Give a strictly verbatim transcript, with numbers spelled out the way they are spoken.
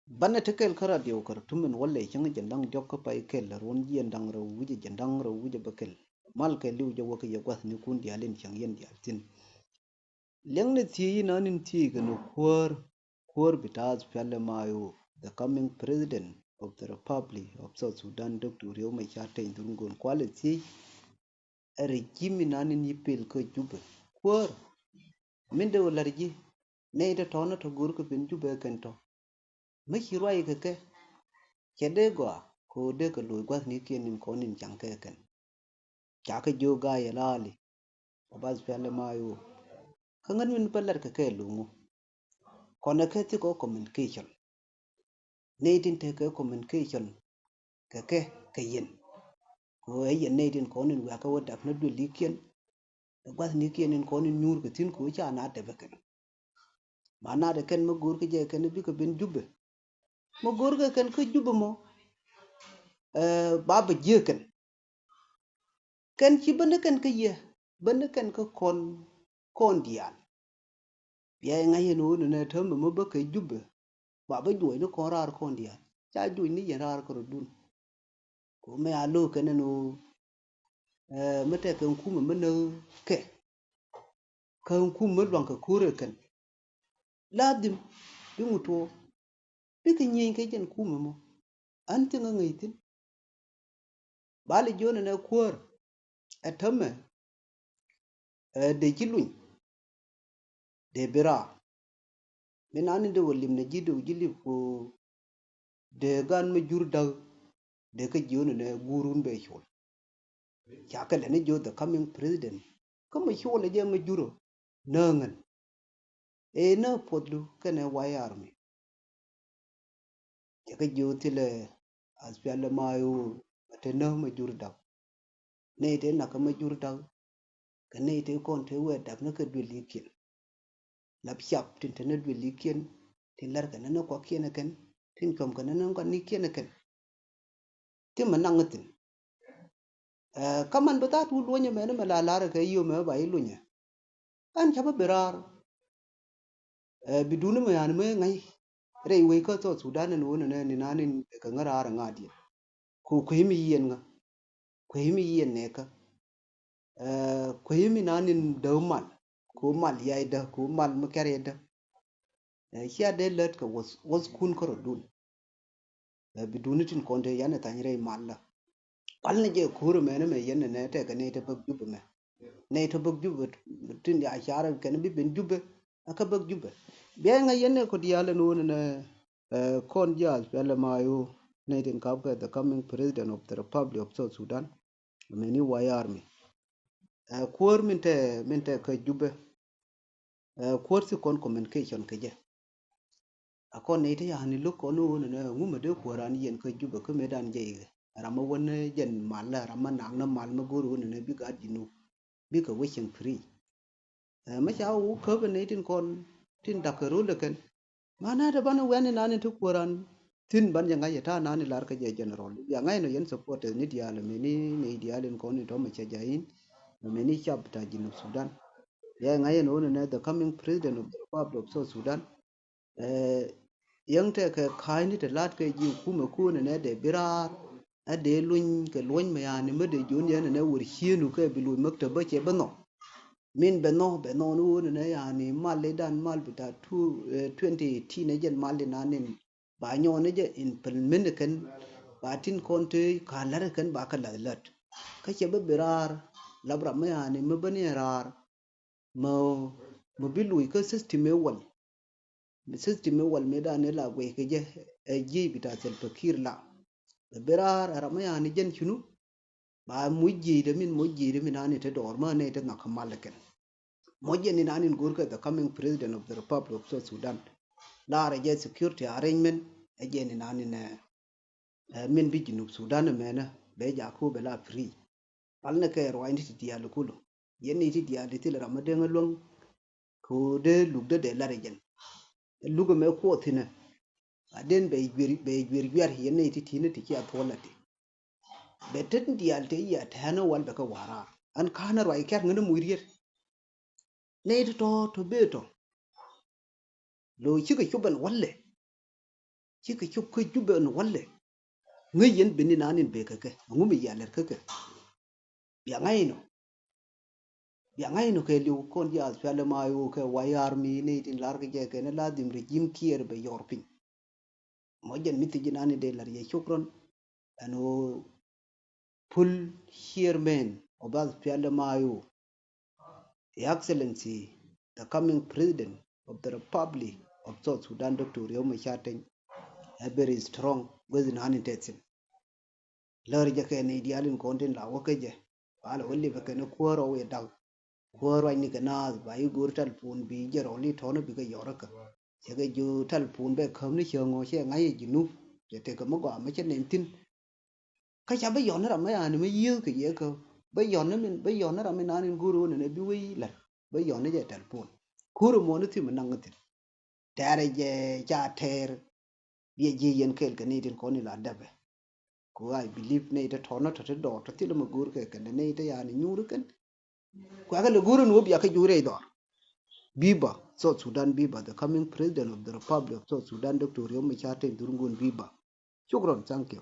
Banɛ ti kɛl kä radio Khartoum in walɛ cäŋ jɛn da̱ŋ diɔ̱k kä pay kɛl ruɔ̱n jiɛn da̱ŋ rɛw wi̱cɛ jɛn da̱ŋ rɛw wi̱cɛ bä kɛl. Mal kɛ li̱w jɛ wä kä yɛ gua̱thnikun diaal in cäŋ yɛn diaal thi̱n. Liɛŋni thiec inan in thiec kɛ ni kuäär, kuäär bi ta̱a̱th pialɛ mayo, the coming president of the Republic of South Sudan, Doctor Riek Machar Teny Dhurŋ Gun kualɛ thiec. Ɛ regime inan in yi pel kä Jubɛ. Kuäär min dee wä la̱r ji̱ nɛy tɔ̱ tɔ̱ ni tɔ̱ go̱o̱r kɛ ben Jubɛ kɛn tɔ̱. Mi ci ruac kɛ kɛ cɛ dee gɔaa kɛ ɣöö dee kɛ lo̱c gua̱thnikiɛn in kɔn in caŋ kɛ kɛn. Ca kɛ jiök ga̱a̱c yɛ la̱a̱li. Ɔ bath pialɛ mayo. Kä ŋän min bä la̱r kɛ kɛ lo̱ŋ ɔ. Kɔn ɛ kɛ thikɔ communication. Nɛy tin tekɛ communication kɛ kɛ kɛ yɛn. Kɛ ɣöö ɛ yɛn nɛy tin kɔn in wiakä wä dap ni duëlikiɛn. Ɛ gua̱thnikiɛn in kɔn in nyuur kɛ thi̱n kɛ ɣöö ca na dɛpɛ kɛn. Ma na dɛ kɛn mä go̱o̱r kä jɛ kɛn bikɛ ben Jubɛ. Mä go̱o̱r kɛ kɛn kä Jubɛ mɔ. Ɛ ba bɛ jiɛ kɛn. Kɛn ci bä ni kɛn kä yɛ bä ni kɛn kä kɔn kɔn diaal. Bia iŋa yɛn ɣöö ni nɛ täämɛ mä bä kɛ Jubɛ ba bä juɔc ni kɔn raar kɔn diaal ca juɔc ni yɛn raar kɛ rɔ dun. Kɛ ɣöö mɛ a lo̱o̱ kɛn ɛn ɣöö ɛ mä tɛk kɛ ŋ kumɛ mä näk kɛ kä ŋ kumɛ mä luaŋ kɛ ko̱r ɛ kɛn. Ladhim bi ŋut tuɔɔk bikɛ nyieny kɛ jɛn kumɛ mɔ. Ɣän thiŋ ɛ ŋäc thi̱n. Bali jiön ɛn ɛ kuäär ɛ täämɛ ɛ dee ci luny. Dee bi raar mi nan in dee wä lim nɛ ji̱ dee wä ji̱ lip ku dee gan mi jur da̱k. Dee kä jiön ɛn ɛ guurun bɛ col. Ca kɛ lɛ ni jiö the coming president kä mi col ɛ jɛ mi jurä nääŋän. Ëë nä puɔthdu kɛnɛ White Army. Cɛ kɛ jiök thilɛ aspial ɛ mayo. Ɛ te nä ma jur dak. Nɛy te nak kä ma jur dak. Kɛ nɛy te kɔn te wee dap ni kɛ duëlikiɛn. Lap cap tin te ni duëlikiɛn tin lar kɛ ni ni kuakiɛn ɛ kɛn tin cuɔm kɛ ni ni kɔn nikiɛn ɛ kɛn. Ti mɛ naŋ thi̱n. Ɛ kä man bi tha̱a̱t wut luɔ̱nyɛ mɛni mɛ la lar kɛ yiö mɛ ba yi lunyɛ. Ɛn ca bä bi raar. Ɛ bi duni mɛ yan mɛ ŋa̱c rɛy wec kä South Sudan ɛn wä nɛnɛ ni nan in kɛ ŋä raar ŋa̱diɛn. Ku kue̱y mi yiɛn ŋä kue̱y mi yiɛn nɛkä. Ɛ kue̱y mi nan in däw mal ku mal yaydä ku mal mi kɛr yaydä. Ɛ cia dee lät kɛ wuɔth wuɔth kun kä rɔ dun. Ɛ bi duni tin kɔn te yan ɛ thany rɛy mal la. Pal ni jɛ ko̱r mɛn mɛ yɛn nɛ tɛkɛ nɛy te bäk Jubɛ mɛ. Nɛy te bäk Jubɛ tin ya car kɛn bi ben Jubɛ. Ɛ kä bäk Jubɛ bia ŋa yɛn nɛ kɔ diaal ɛn wä nɛ nɛ. Ɛ kɔn jiath pialɛ mayo nɛy tin kap kɛ the coming president of the Republic of South Sudan. Mɛni White Army. Ɛ kuäär min te min te kä Jubɛ. Ɛ kuäär thi kɔn communication kɛ jɛ. A kɔn nɛy ti yani lo̱k kɔn ni ɣöö nɛ ŋumɛ dee kuäär an yɛn kä Jubɛ kä mëë dan jɛ ikɛ ram ma wän jɛn mal ram ma nak ni mal ma go̱o̱r ɣöö nɛ bikɛ a Jinub bikɛ wä cieŋ free. Ɛ mɛ ca wä käp ɛ nɛy tin kɔn tin da̱k kɛ rol ɛ kɛn. Ma na dee banɛ wɛn inan in ti kuäär an thi̱n ban jɛ ŋa̱c ɛ ta̱a̱ nan in lar kä jɛ general bia ŋa̱c nɔ yɛn supporters ni diaal mɛni nɛy diaal in kɔn in tɔmɛ cɛ ja̱ in mɛni cap ta Jinub Sudan. Bia ŋa̱c ɛn ɣöö nɛ the coming president of the Republic of South Sudan. Ɛ yäŋ tɛkɛ ka̱a̱cni te la̱t kɛ ji̱ kumɛ kuunɛ nɛ dee bi raar. Ɛ dee luny kɛ luɔ̱ny mɛ yani mä dee jiön yɛn nɛ wër cienu kɛ bi luny mäk te bä cɛ bä nhɔk. Min bɛ nhɔk bɛ nhɔk ni wun nɛ yani mal idan mal bi ta tu twenty eighteen ɛ jɛn mal inan in ba nyɔɔn ni jɛ implement kɛn ba tin kɔn te ka lär kɛn ba kɛ lath lät. Kä cɛ bä bi raar lap ram mä yani mä bä ni raar. Mä mä bi luc kä system ɛ wal. System ɛ wal mëë dan ɛ la guɛc kɛ jɛ ɛ jiec bi ta Salva Kiir la. Bɛ bi raar ɛ ram ɛ yani jɛn cunu. Ba muc jiecdä min muc jiecdä min ani te dɔɔr mä nɛ te nhɔk kä mal kɛn. Muc jɛ ni nani in go̱o̱r kɛ the coming president of the Republic of South Sudan. Laarɛ jɛ security arrangement ɛ jɛ ni nani nɛ. Ɛ min bi Junub Sudan mɛnä bɛ jaku bɛ la free. Pal ni kɛ ruacni ti diaal kulu. Yɛn ni ti diaal ti thil ram mi deŋ luäŋ. Kɛ ɣöö dee luk dee dee lar ɛ jɛn. Luk ɛmɛ kuɔth thinɛ. Ba den bɛ juer bɛ juer juer yɛn ni ti ti̱n ti ci a thuɔl ati. Bɛ tet diaal te yia tɛ̈ɛ̈n ɛ wal bɛ kɛ wa̱a̱ raar. Ɛn ka̱n ɛ ruac kɛ̈r ŋän ɛ muc riet. Nɛy ti tɔ̱ tɔ̱ bëë tɔ̱. Lo̱ cikɛ cop ɛn walɛ. Cikɛ cop kä Jubɛ ni walɛ. Ŋäc yɛn ben ni naan in bek kä kɛ, ŋu mi yia lɛr kä kɛ. Bia ŋa̱c inɔ. Bia ŋa̱c inɔ kɛ liw kɔn ji̱ ath cualɛ ma yo kɛ wayar mi ni tin lar kä jɛ kɛ ni la dhim regime kiɛɛr bɛ yɔr piny. Mɔ jɛn mi thiec ji̱ naan in dee lar yɛ cok rɔn. Ɛn ɣöö full chairman of ath cualɛ ma yo. Your Excellency, the coming President of the Republic of South Sudan, Doctor Riek Machar Teny, a very strong with non intention. Lär jɛ kɛ ni dial in kɔn tin la wä kä jɛ. Ba la wä lip kɛ ni kuäär ɔ wä dak. Kuäär ruac ni kɛ naath ba yi go̱o̱r telephone bi jɛ rɔ li tɔn bi kɛ yɔr kä. Cɛ kɛ ju telephone bɛ käm ni cäŋ ɔ cɛ ŋa̱c yɛ Junub. Cɛ tekɛ mi gɔaa mi cɛ nɛn thin. Kä ca bä yɔn ni ram mi yani mi yiëë kɛ yɛ kä bä yɔn ni min bä yɔn ni ram mi naan in go̱o̱r ɣöö nɛn ɛ bi wee yi la̱t bä yɔn ni jɛ telephone. Ko̱r ɛmɔ ni thim mi naŋ thi̱n. Tɛɛrɛ jɛ ca tɛɛr. Biɛ jiɛ yɛn kɛɛl kɛ nɛy tin kɔn in la dɛpɛ. Ku I believe nɛy te tɔnɔ tɔ te dɔɔr tɔ thilɛ mi go̱o̱r kɛ kɛn nɛy te yani nyuuri kɛn. Kuɛ kɛ lɛ go̱o̱r in wä bia kɛ juuri ɛ dhɔr. Biba South Sudan, biba the coming President of the Republic of South Sudan, Doctor Riek Machar Teny Dhurŋun, biba. Shukran, thank you.